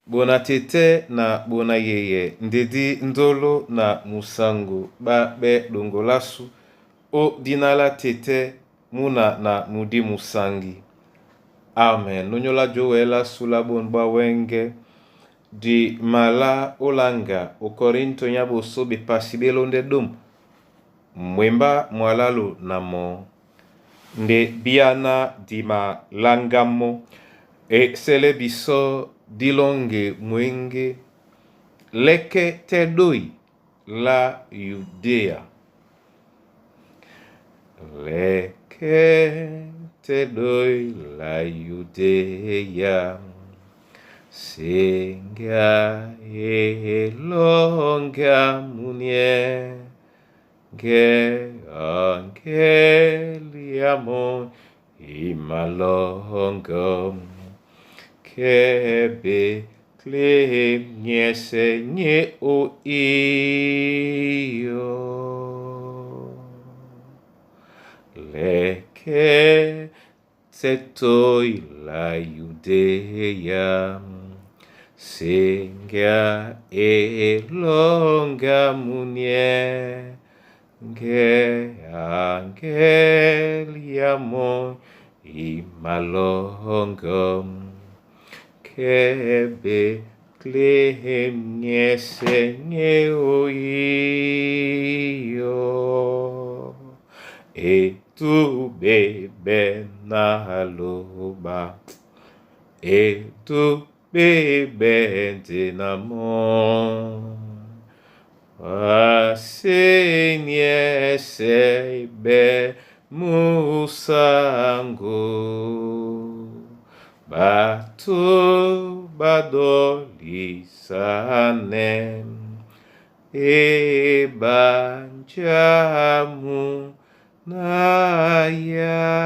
Bona tete na bona yeye ndedi ndolo na musango ba be dongolasu o dina la tete muna na mudi musangi. Amen. Nonyola jowela sula bon bwa wenge di mala olanga o Korinto nya boso bepasi belonde dum mwemba mwalalu na mo nde biana dima langamo e sele biso dilonge mwenge leke tedoi la Yudea. Leke tedoi la Yudea. Senga elonga munie ge angeliamo imalongo kebe kle nye o iyo leke tetoi la Yudea senga elonga munie ge angeliamo imalongo kebe kle nye o iyo etu bebe na loba etu bebe na mo Asenye be musango bato badolisane ebanjamu na ya.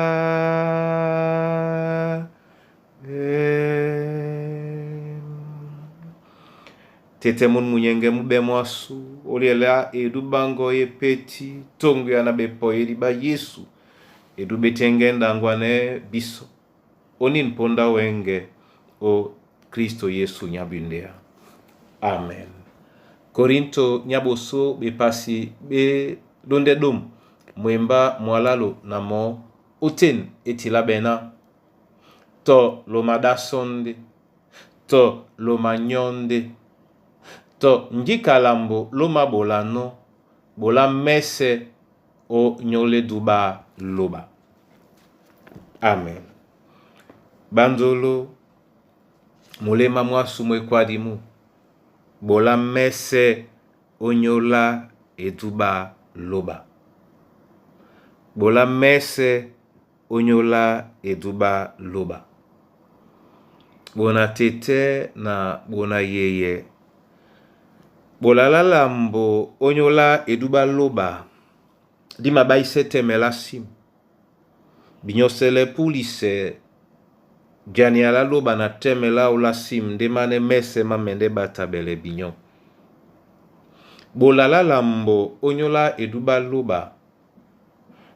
Tete mun munyenge mube mwasu oliela edu bango ye peti tongo ya na bepo ba Yesu edu betenge ndangwane biso oni mponda wenge o Kristo Yesu nyabindea. Amen. Korinto nyaboso bepasi be londe dum mwemba mwalalo na mo oten etila bena to lomadasonde to lomanyonde to njikalambo lomabolano bola mese o nyole duba loba. Amen. Bandolo mulema mwasu mwekwadimu bola mese onyola eduba loba. Bola mese onyola eduba loba. Bona tete na bona yeye. Bolala lambo onyola eduba loba. Dima baise temela sim. Binyosele pulise jani ala loba na temela ola sim ndemane mese mamende batabele binyo. Bolala lambo onyola eduba loba.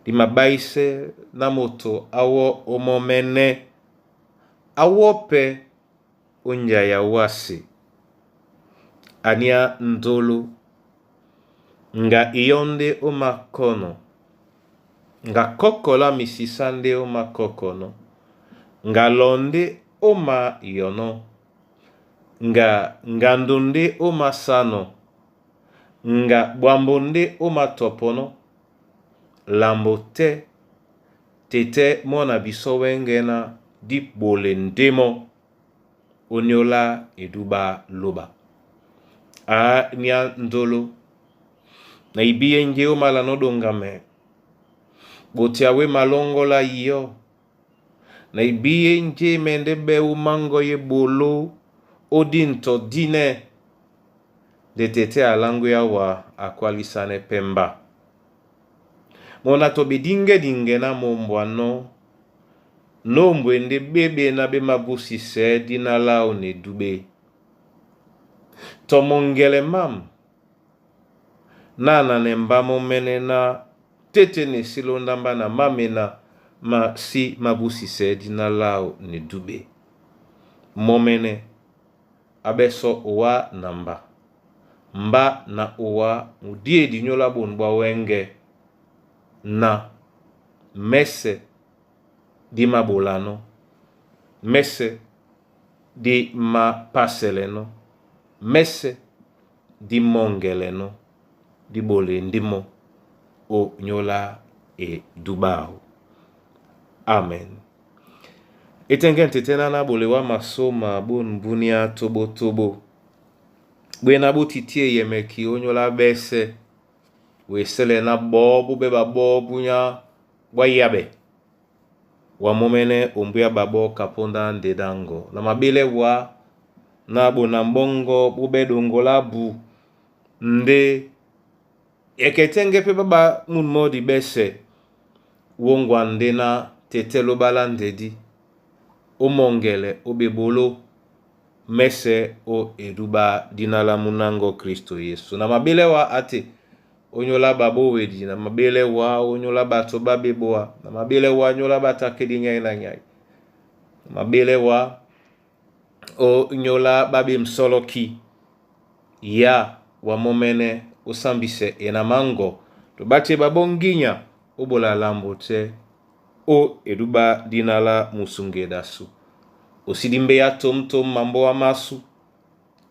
Dima baise na moto awo omomene. Awo pe onjaya wasi. Ania ndolo. Nga iyonde omakono. Nga kokola misisa nde omakokono. Nga londe oma yono. Nga ngando nde omasano. Nga bwambo nde omatopono. Lambo te tete mwana biso wenge na di bole ndemo onyola eduba loba. A nia ndolo na ibiye nje omala nodongame. Botiawe malongola iyo. Na ibiye nje mende be umango ye bolo odinto dine. De tete alangu yawa akwalisane pemba. Mona to bedinge dinge na mombwano. Nombwe nde bebe na be mabusise dina lao ne dube. To mongele mam. Nana ne mbamo mene na tete ne silondamba na mamena ma si mabusise dina lao ne dube. Momene Abɛsɔ owa na mba. Mba na owa mu diedi nyola bonu bwa wɛ́ŋgɛ̄ na mɛ́sɛ̄ dí māɓolanɔ́, mɛ́sɛ̄ dí mapásɛlɛnɔ́, mɛ́sɛ̄ dí mɔ́ŋgɛlɛnɔ́, dí ɓolɛndí mɔ́ ó nyóla edúbɛ́ áō. Amen. Etɛ́ŋgɛ́ tetɛ́ náná ɓole wá masóma bônu búnyá tóbótóbó. Bwéná bó tití eyɛmɛki ó nyóla ɓɛ́sɛ̄, wesɛ́lɛ ná ɓɔɔ́ bó ɓɛ́ ɓaɓɔ́ búnyá bwá yáɓɛ. Wa mɔ́mɛ́nɛ́ ombwá ɓaɓɔ́ kapóndá ndé dá ŋgɔ. Na maɓélɛ́ wǎ na ɓona mbɔ́ŋgɔ́ ɓó ɓɛ́ ɗoŋgo lá bu ndé yɛkɛ tɛ́ŋgɛ́ pɛ́ ɓá ɓá mûn mɔ́di ɓɛ́sɛ̄ wóŋgwa ndé ná tetɛ́ lóɓá lá ndedí ó mɔŋgɛlɛ ó ɓeɓoló mɛ́sɛ̄ ó edúɓá dína lá munáŋgɔ́ Kristo Yesu. Na maɓélɛ́ wá a te ó nyóla ɓaɓó wedi, na maɓélɛ́ wá ó nyóla ɓato ɓá ɓeboa, na maɓélɛ́ wá nyóla ɓatakedi nyai na nyai, na maɓélɛ́ wá ó nyóla ɓá ɓemsɔ́lɔ́kí ya wa mɔ́mɛ́nɛ́ ó sambisɛ e na máŋgɔ to ɓá te ɓaɓó ŋgínya ó ɓola lambo tɛ́ ó edúɓá dína lá musuŋgedasu. Osidi mbeya tôm-tôm mambóa másu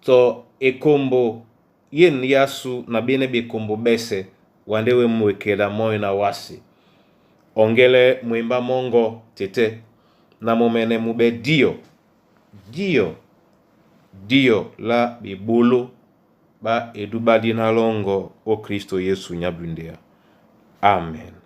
tɔ ekombo yen yasu na bene bekombo bɛ́sɛ̄ wa ndé wé mwekela mɔ́ na wásē. Ɔŋgɛ́lɛ́ mwembá mɔ́ŋgɔ tetɛ́ ná mɔ́mɛ́nɛ́ mú ɓɛ́ díɔ díɔ díɔ lá ɓeɓoló ɓá edúɓá dína lɔ́ŋgɔ́ ó Kristo Yesu nyábundea. Amen.